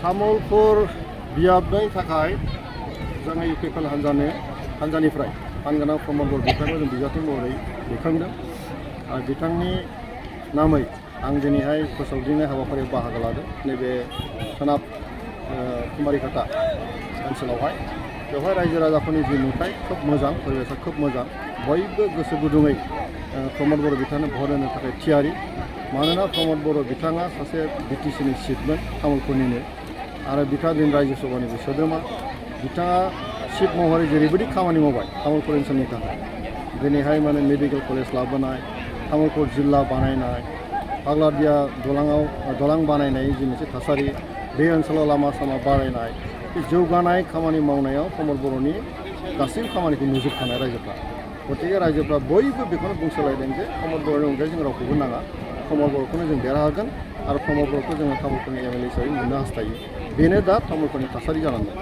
तामुलपुर बियाबनि थाखाय जोङो इउपिपिएल हानजानिफ्राय मानगोनां प्रमद बर' बिथांखौ जों बिजाथि महरै दैखांदों आरो बिथांनि नामै आं दिनैहाय फोसावदिंनाय हाबाफारियाव बाहागो लादों नैबे सोनाब कुमारिघाटा ओनसोलावहाय बेवहाय रायजो राजाफोरनि जि नुथाय खोब मोजां परिबेसा खोब मोजां बयबो गोसो गुदुङै प्रमद बर' बिथांनो भट होनो थाखाय थियारि मानोना प्रमद बर' बिथाङा सासे बिटिसिनि सिटमोन तामुलपुरनिनो आरो बिथाङा दिनै रायजो सभानिबो सोद्रोमा बिथाङा चिफ महरै जेरैबायदि खामानि मावबाय तामुलपुर ओनसोलनि थाखाय दिनैहाय माने मेडिकेल कलेज लाबोनाय तामुलपुर जिल्ला बानायनाय फाग्लादिया दलां बानायनाय जि मोनसे थासारि बे ओनसोलाव लामा सामा बानायनाय बे जौगानाय खामानि मावनायाव प्रमद बर'नि गासैबो खामानिखौ नुजोबखानाय रायजोफ्रा गतिके रायजोफ्रा बयबो बेखौनो बुंसोलायदों जे प्रमद बर'नि अनगायै जों रावखौबो नाङा प्रमद बर'खौनो जों देरहागोन आरो प्रमद बर'खौ जोङो तामुलपुरनि एमएलए हिसाबै मोननो हास्थायो बेनो दा तामुलपुरनि थासारि जानानै दं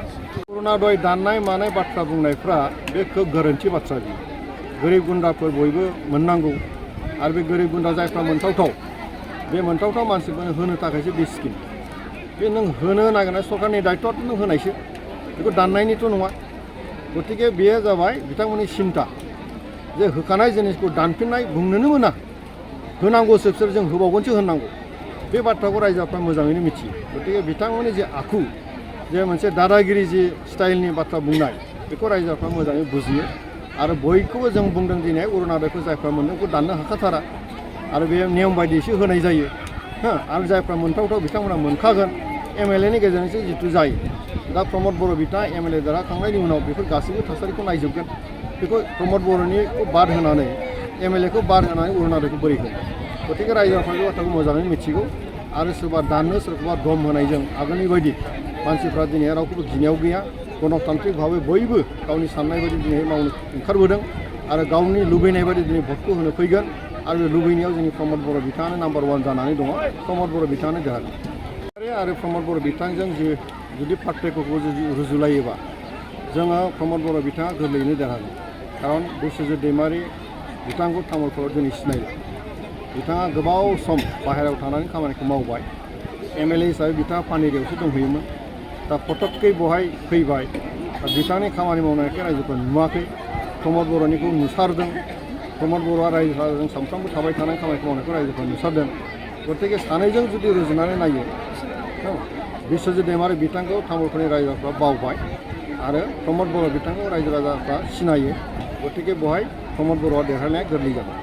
अरुणादय दाननाय मानाय बाथ्रा बुंनायफ्रा बे खोब गोरोन्थि बाथ्रा बियो गोरिब गुन्द्राफोर बयबो मोननांगौ आरो बे गोरिब गुन्द्रा जायफ्रा मोनथावथाव बे मोनथावथाव मानसिफोरनो होनो थाखायसो बे स्किम बे नों होनो नागिरनाय सरकारनि दायित्वआथ' नों होनायसो बेखौ दाननायनिथ' नङा गतिके बेयो जाबाय बिथांमोननि सिन्ता जे होखानाय जिनिसखौ दानफिननाय बुंनोनो मोना होनांगौसो बिसोर जों होबावगोनसो होननांगौ बे बाथ्राखौ रायजोफ्रा मोजाङैनो मिथियो गतिके बिथांमोननि जे आखु जे मोनसे दादागिरि जि स्टाइलनि बाथ्रा बुंनाय बेखौ रायजोफ्रा मोजाङै बुजियो आरो बयखौबो जों बुंदों दिनै अरुणादयखौ जायफ्रा मोनदों बेखौ दाननो हाखाथारा आरो बे नियम बायदियैसो होनाय जायो आरो जायफ्रा मोनथावथाव बिथांमोना मोनखागोन एमएलएनि गेजेरजोंसो जितु जायो दा प्रमद बर' बिथाङा एमएलए देरहाखांनायनि उनाव बेफोर गासैबो थासारिखौ नायजोबगोन बेखौ प्रमद बर'निखौ बाद होनानै एमएलएखौ बाद होनानै अरुणादयखौ बोरै होगोन गतिके रायजोफ्रा बे बाथ्राखौ मोजाङै मिथिगौ आरो सोरबा दाननो सोरखौबा दम होनायजों आगोलनि बायदि मानसिफ्रा दिनै रावखौबो गिनायाव गैया गणतान्त्रिक भाबै बयबो गावनि साननाय बायदि दिनै मावनो ओंखारबोदों आरो गावनि लुबैनाय बायदि दिनै भटखौ होनो फैगोन आरो बे लुबैनायाव जोंनि प्रमद बर' बिथाङानो नाम्बार 1 जानानै दङ प्रमद बर' बिथाङानो देरहागोन आरो प्रमद बर' बिथांजों जुदि पार्थक्यखौ जुदि रुजुलायोबा जोङो प्रमद बर' बिथाङा गोरलैयैनो देरहागोन खारन बिस्वजित दैमारि बिथांखौ तामुलपुराव दिनै सिनायो बिथाङा गोबाव सम बाहेरायाव थानानै खामानिखौ मावबाय एमएलए हिसाबै बिथाङा पानेरियावसो दंहैयोमोन दा फटककै बहाय फैबाय बिथांनि खामानि मावनायखौ रायजोफ्रा नुवाखै प्रमद बर'निखौ नुसारदों प्रमद बर'आ रायजोफोरजों सानफ्रामबो थाबाय थानाय खामानिखौ मावनायखौ रायजोफ्रा नुसारदों गतिके सानैजों जुदि रुजुनानै नायो बिस्वजित दैमारि बिथांखौ तामुलपुरनि रायजोफ्रा बावबाय आरो प्रमद बर' बिथांखौ रायजो राजाफ्रा सिनायो गतिके बहाय प्रमद बर'आ देरहानाया गोरलै जागोन